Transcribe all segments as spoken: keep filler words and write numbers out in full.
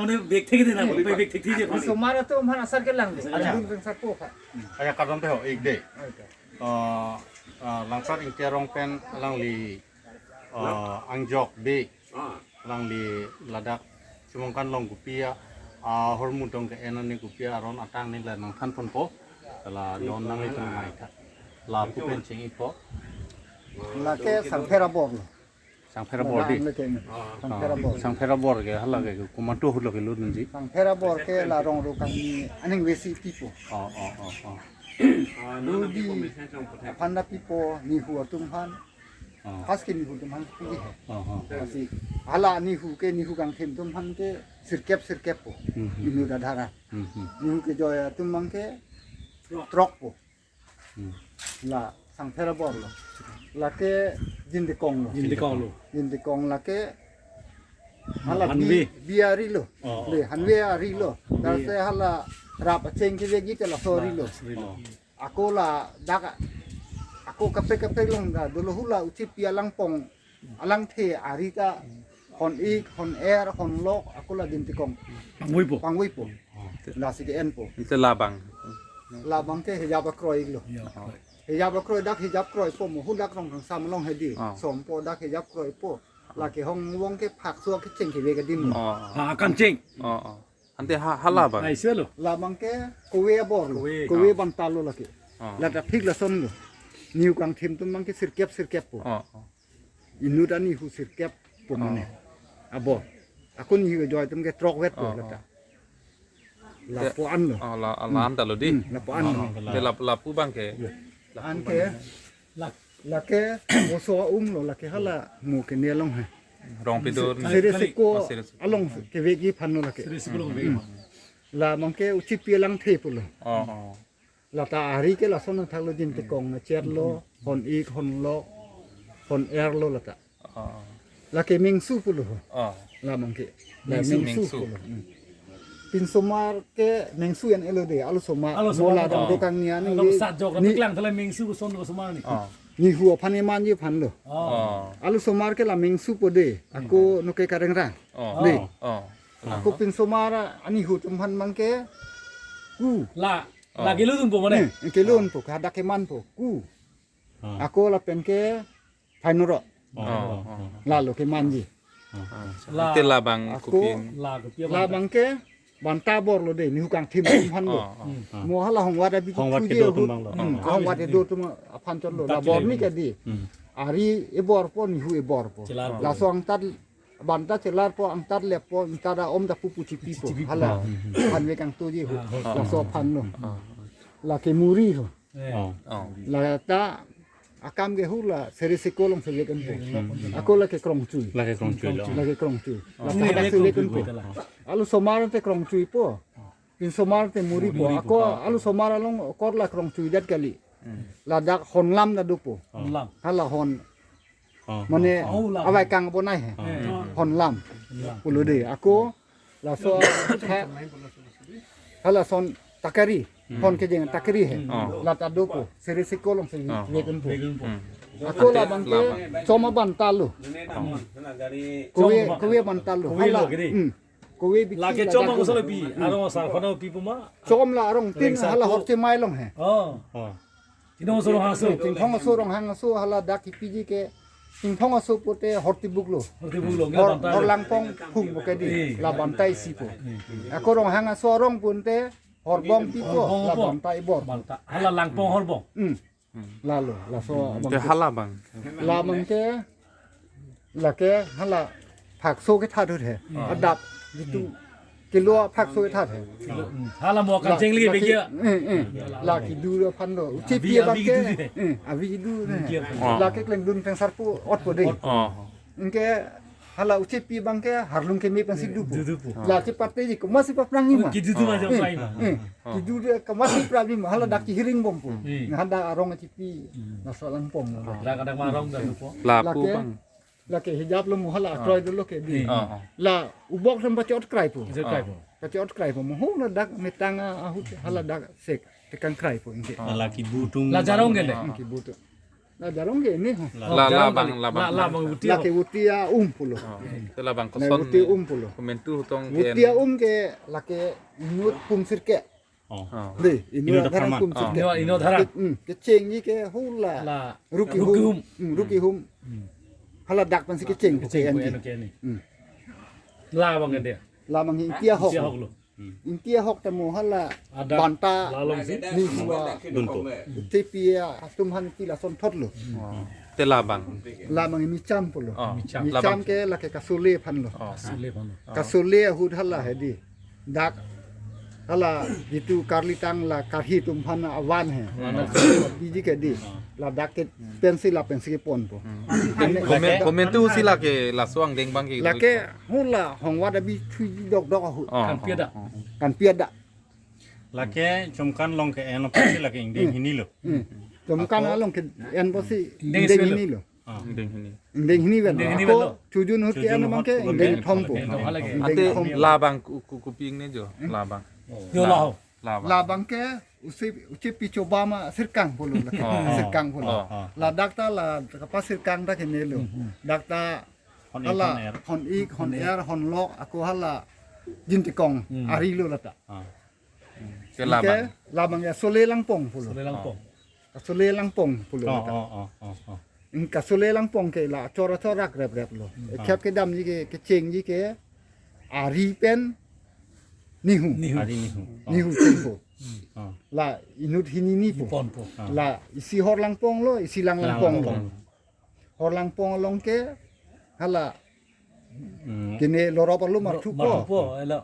Mane bag thek de na, bag thek thek je. Somar atum aphan asar kelang de. Acha. Dun teng sar po kha. Acha, kardom te ho, ik de. Acha. Ah, ah, Langsar Ingti arong pen alangli, ah, angjok bag. Ah. Alangli ladak Chumangkan along kopi a, ah, ahormu tong ke-en arni kopi aron atang ni la nangthan ponpo. La don nanglitum mai tha. Lapu pen cheng-ipo. Lake Sangpher abor lo. Sangpher abor di. Lake, ah, Sangpher abor. Sangpher abor ke hala ke komantu ahut lo kelun nangji. Sangpher abor ke la rong ro kangni aning vesi pipo. Oh, oh, oh, oh. Rudi aphan ta pipo, Nihu atum aphan. Oh. Pas ke Nihu atum aphan pi he. Oh, oh. Lasi hala Nihu ke, Nihu kangthim atum aphan ke sirkep sirkep po. Hmm, hmm. Inut adhara. Hmm, hmm. Nihu kejoi atum abang ke throk po. Hmm. La Sangpher abor lo. Lake Jintikong lo. Jintikong lo. Jintikong lake hala Hanve. Bi-, biari lo. Oh. Le, Hanve ari lo. Hanve. Lasi hala rap acheng kevekji te laso ari lo. Ari lo. Oh. Ako ladak, ako kaprek kaprek along ta dolo, hula Uchipi alangpong, alangthe ari ta hon-ik, hon-er, honlok, ako la Jintikong. Pangvoipo. Pangvoipo. Oh. Lasi ke-enpo. Ante labang. Labang ke hijap akroi lo. Ya. Oh. Hijap akroi, dak hijap kroipo mo, hu dak Rongkangsam along hedi. Oh. Sompo dak hijap kroipo. Lake hong vong ke phakso kecheng kevek adim. Oh. Ah, kangcheng. Oh, oh. Ante ha, hala abang. Ai, selo. Labang ke kove abor lo. Kove. Kove, ah, banta lo lake. Ah. Lata thik lason lo. Nihu kangthim atum abang ke sirkep sirkep po. Ah, ah. Inut ani hu sirkep po mane. Ah. Abor. Ako Nihu kejoi atum ke throk vet po, ah, lata. Ah. Lapu-an lo. Ah, la, la-an ta lo di. Hmm, lapu-an lo. Ah, ah. Te lap-, lapu abang ke. Iya. Lapu an ke. Abang ke. Lak-, lake oso aum lo, lake hala mo kene along he. Rongpi do. Sere seko. Oh, Sere seko. Along kevekji aphan lo lake. Sere seko along kevekji aphan. Hmm. Labang ke Uchipi alangthe pulo. Oh, oh. Lata ari ke lason athak lo, Jintikong, na cher lo, hon-ik, honlok, hon-er lo lata. Oh. Lake Mengsu pulo. Oh. Labang ke. La Mengsu. Mengsu, Mengsu pulo. Hmm. Pinsomar ke Mengsu en elo de, alusomar. Alusomar. Mo la dam, oh, dokang ni ani. Along ni, sat jok ni, keklang thala Mengsu koson kosomar ni. Oh. Nihu aphan emanji aphan lo. Oh. Oh. Alusomar ke la Mengsu po de. Ako, hmm, noke Karengrang. Oh. De. Oh. Oh. Ako, oh, pinsomar a-Nihu atum aphan abang ke ku. La. Oh. La kelun po mane. Hmm, kelun po, hadak keman po. Ku. Oh. Ako lapen ke Phainoro. Oh, oh, oh. Lalo kemanji. Oh. La, ante labang ako, kopin. La kopi abang. Labang ke banta abor lo de, Nihu kangthim atum aphan lo. Oh, oh. Hmm. Mo hala hongvat abi hongvat kedo atum abang lo. Hmm, oh, oh. Hongvat kedo atum aphan chot lo. Banta la bor ni kedo. Ke di. Hmm. Ari ebor po, Nihu ebor po. Chelar po. Laso angtat banta chelar po, angtat lep po, angtat a-om ta pupu chipi po. Chipi po. Hala, hmm, hmm, aphan vek kangtoji ho. Ah, oh. Laso aphan lo. Oh. Lake muri ho. Eh. Oh. Oh. Lata akam ke hula Sere seko along sevek enpo. Hmm. Ako lake Krongchui. Lake Krongchui lo. Lake Krongchui. Oh. Lata hadak sevek enpo. Alusomar te Krongchui po. Pinsomar te muri po. Muri po. Ako, ah, alusomar along korla Krongchui det kali. Hmm. Ladak honlam ta dopo. Oh. Honlam. Hala hon. Oh. Mane, oh, la. Avai kang bonai he. Oh. Eh. Honlam. Honlam. Pulo de. Ako laso ha, halason takari. Hmm. Hon kejeng takari he. Hmm. Oh. Lata dopo. Sere seko along se, oh, vek enpo. Vek enpo. Hmm. Ako labang ke chom abanta lo. Oh. Kove, chom ba-, kove abanta lo. Kove lo. Hala. Kiri. Hmm. Kove bikhi. Lake la chom jago. Ang solo pi. Hmm. Arong asar kono pi puma. Chom la arong tin. Reng hala satu. Horti mai along he. Oh. Oh. Tingthong aso Ronghang aso. Tingthong aso Ronghang aso hala dak kipiji ke. Tingthong aso pute Hortibuk lo. Hortibuk lo, Hor-, banta. Horlangpong phung mo ke di. Eh. La banta isi po. Eh. Ako Ronghang aso arong pute Horbong pipo. Horbong la po. Banta ibor. Banta. Hala Langpong Horbong. Hmm. Hmm. Lalo, laso. Hmm. Abang ke hala abang. Labang ke lake hala phakso kethat ahut he. Hmm. Adap jitu. Hmm. Kelo phakso kethat he. Hmm. Hala mo kangcheng la, li lake, begi ya. Eh, eh. La kidu aphan lo. Uchi abi, pi abang abi ke. Kidu de. Eh, abi kidu de. Hmm. Oh. Lake klengdun teng sarpo ot po de. Oh. Anke hala Uchipi abang ke harlung keme pensi du po. Du, du po. La si pate ji komatsi paphrang ni ma. Kidu du ma. Eh, jam sai ma. Eh, kidu de komatsi prabim hala dak kihiring bom po. Hmm. Nang hadak arong Uchipi. Hmm. Laso Langpong. Kadang-kadang ma arong dak po. Lapu lake, bang. Lake hijap lo mo hala, ah, akroi dolo ke di. Hmm. Ah, ah. La ubok sam pachot krai po. Pachot krai po. Ah. Pachot krai po. Mo ho na dak metang ahut hala dak sek tekang krai po anke. Ah. La kibu tung. La jarong ke de. Hmm, kibu tung. La jarong ke ini ha. La, la, labang, labang. La, labang Vuti. Lake Vuti a-um pulo. Oh. Te labang koson. Vuti a-um pulo. Komentu hutong ke Vuti a-um ke lake inut pum sirkep. Oh. Oh. Dei, inut Inut adharan pharman. Pum sirkep. Inut, inut adharan. Ke, hmm, kecheng ji ke hula. La Ruki Ruki hum. Hum. Hmm, Ruki hum. Hmm. Hala dak pensi kecheng. Kecheng pu pu en en ji. Ke ni. Hmm. Labang ke dia. Labang Ingti ahok. Ingti ahok lo. Hmm. Ingti ahok ta mo hala Ada banta. Lalong si. Ni hua. Dunpo. Tepi atum han ti lason thot lo. Oh. Te labang. Labang Micham pulo. Oh. Micham. Micham labang ke lake kasole aphan lo. Oh. Kasole aphan lo. Kasole ahut hala hedi. Dak hala jitu karlitang la karhi atum aphan avan he. Hmm. Biji ke di. Oh. La dak ke pensi la pensi keponpo. Hmm. Komen, komentu si lake laso angdeng abang ke. Lake hula hongvat abi thuji dokdok ahut. Oh, kanpi ada. Oh, oh. Kanpi ada. Lake Chomkan along ke en apotsi lake ingdeng hini lo. Hmm. Chomkan ako along ke en apotsi ingdeng hini lo. Ah. Ingdeng hini. Ingdeng hini ven. Ingdeng hini ven lo. Ako chojun ahut ke en abang ke ingdeng thompo. Ingdeng thompo lake. Ingdeng thompo. Ate labang ku, ku, kopi ingne jo. Hmm. Labang. Yo la ho. Labang. Labang ke usi, usi pichoba ma sirkang pulo lake. Oh. Sirkang pulo. Oh. Ladak ta la kapa sirkang ta kene lo. Hmm, hmm. Dak ta Hon ik, hala hon er. Hon ik, hon er, hon lok, ako hala jintikong, hmm, ari lo lata. Ah. Ke labang. Ke labang ya sole langpong pulo. Sole langpong. Sole langpong pulo lata. Oh, oh, oh, oh. Ingka sole langpong ke la chora chorak rep rep lo. Hmm. Ekhap kedam ji ke, kecheng ji ke ari pen nihu. Nihu. Ari nihu. Oh. Nihu chengpo. Hmm. Oh. La inut hini nipo. Niponpo. Oh. La isi hor langpong lo, isi lang langpong lo. Lang langpong. Hor langpong along ke hala, hmm, kene lorop arlo marthupo. Marthupo, elo.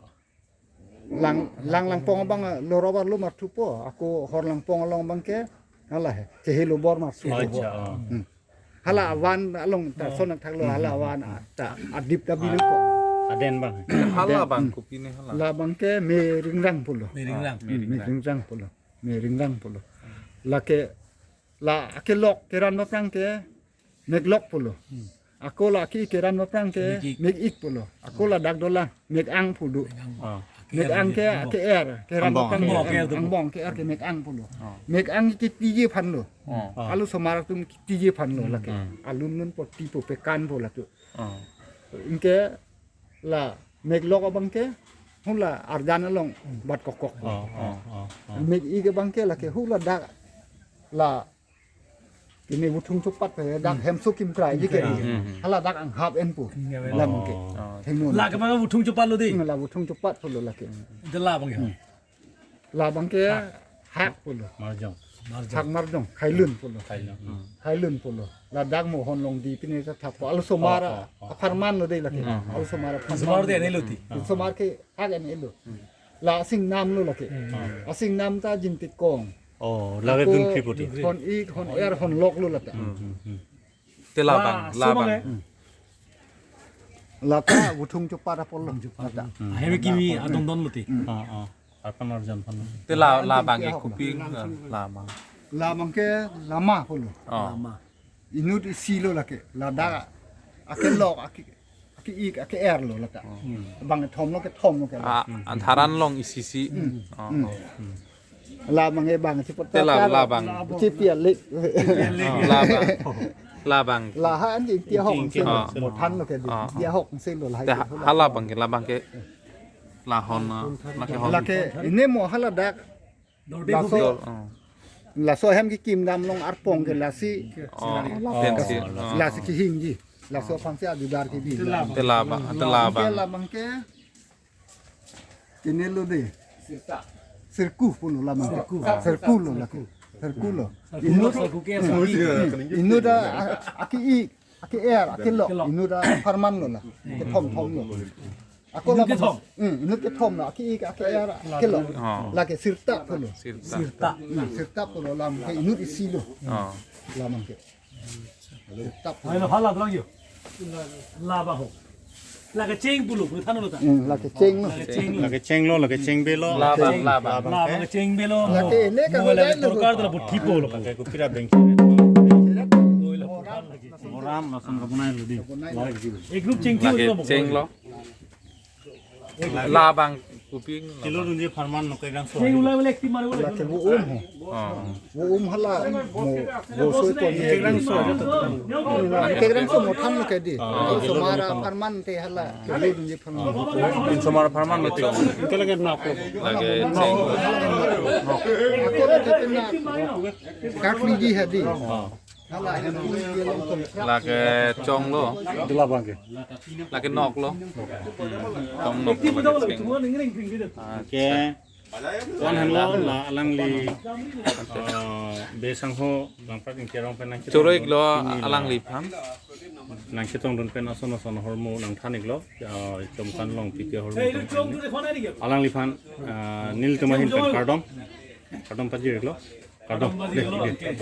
Lang, lang langpong abang lorop arlo marthupo. Ako hor langpong along abang ke hala he. Chehelo bor marthupo. Acha, oh. Hmm. Hala avan along ta, oh, sonak thaklo, hala avan ta adip ta bilo ko. Aden abang. Hala abang, hmm, kopi ne hala. Labang ke Meringrang pulo. Meringrang. Hmm, Meringrang pulo. Meringrang pulo. Lake la akelok keran aphrang ke meklok pulo. Hmm. Ako la ke keran aphrang ke mek ik, mek ik pulo. Ako ladak dolang mek ang pulo. Mek ang. Ah. Mek ang ke, ke er, keran aphrang. Angbong, ke er, angbong ke er ke mek ang pulo. Ah. Mek ang ke tiji aphan lo. Ah. Alu somar atum tiji aphan lo lake. Hmm. Alun lun po ti po pekan po lake. Ah. Ingke la meklok abang ke hula arjan along bat kokok. Ah, ah, ah, ah. Mek ik abang ke lake hula dak la kene Vuthung Chopat pe dak, hmm, Hemso Kimkrai ji ke. Hmm, hmm. Hala dak anghap enpo. Hmm, ya, ya. Labang ke. Oh. Hengno. La ke mana Vuthung Chopat lo di? Hmm, la Vuthung Chopat pulo lake. Jela abang ya. Hmm. Labang ke hak, hak pulo. Marjong. Marjong. Hak marjong. Khailun pulo. Khailun. Hmm. Khailun pulo. Ladak mo hon long di pine ta thap. Alu somar, oh, oh, oh, apharman lo dei lake. Hmm. Alu somar apharman. Somar de ne lo ti. Somar ke hak en elo. Hmm. La asingnam lo lake. Hmm. Asingnam ta jintikong. Oh, lake ako dun kri poti. Hon ik, hon er, hon lok lo lata. Hmm, hmm, hmm. Te labang, la, labang. Sumang, eh? Hmm. Lata Vuthung Chopat apor lo. Vuthung Chopat. Lata. Hmm. Ahem kimi adon don lo ti. Hmm. Ah, ah. Akan arjan aphan. Te la, labang ke kopi, labang. Labang ke lama pulo. Oh. Lama. Inut isi lo lake. Ladak akelok, ake, ake ik, ake er lo lata. Hmm. Bang thom lo, kethom lo ke. Ah, adharan along isi si. Hmm. Oh, hmm, oh. Hmm. Labang e bang si pot. Te la, labang. Chipi alik. Oh, labang. Labang. La ha an Ingti ahok, Ingti, Ingti ahok. Oh. Mo than lo ke di. Oh. Ingti ahok si lo la. Te ha, ha labang ke, labang ke. La hon, ah, lake hon. Lake ini mo hala dak. Laso, oh, laso hem kekim dam along arpong ke lasi. Oh, pensi. Oh. Lasi kehingji. Laso aphansi ajudar kebi. Te labang. Te labang. Te labang. Labang ke, labang ke. Kene lo de. Sirku pulo labang. Sirku. Sirku lo lake. Sirku lo. Sirku lo, inut, sirku ke, hmm, sirku. Inut a, a, ake ik, ake er, akelok. Kelok. Inut apharman lo la. Kethom thom lo. Ako inut labang kethom. Hmm, inut kethom lo. Ake ik, ake er, akelok. Oh. Lake sirta pulo. Sirta. Sirta. Hmm, sirta pulo labang ke inut isi lo. Oh. Labang ke. Tap. Ayo, hala drang yo. Labang ho. Lake cheng pulo, pulo than lo ta. Hmm, lake cheng lo. Lake cheng lo. Lake cheng lo, lake cheng be lo. Labang, labang. Labang ke cheng be lo. Lake ini kan mo lake lo. Torkar tu la buthi po lo. Lake kopi ra beng. Moram lason kabunai lo di. Ek group cheng thi lo. Lake cheng lo. Labang. Kuping. Chilo dunji apharman no Kekrangso. Lake vo-um ho. Oh. Vo-um hala mo, vo soi pon. Kekrangso. Kekrangso mothang lake di. Ah. Insomar apharman te hala. Chilo dunji apharman. Insomar apharman mati. Ante lake nok. Lake cheng. Ako lake te na. Kat liji hadi. Ah. Lake chonglo. Dula bangke. Lake noklo. Hmm. Chong noklo lake cheng. Okay. Wan henlo la alangli, uh, Besangho Langprak Ingti arong pen nangchetong. Choro-iklo alangli aphan. Nangchetongdun pen ason ason ahormu nangthan-iklo, uh, Chomkan Longpi ahormu. Alangli aphan, uh, nelitum ahin pen kardom. Kardom pajir-iklo. Kardom. Dei, dei.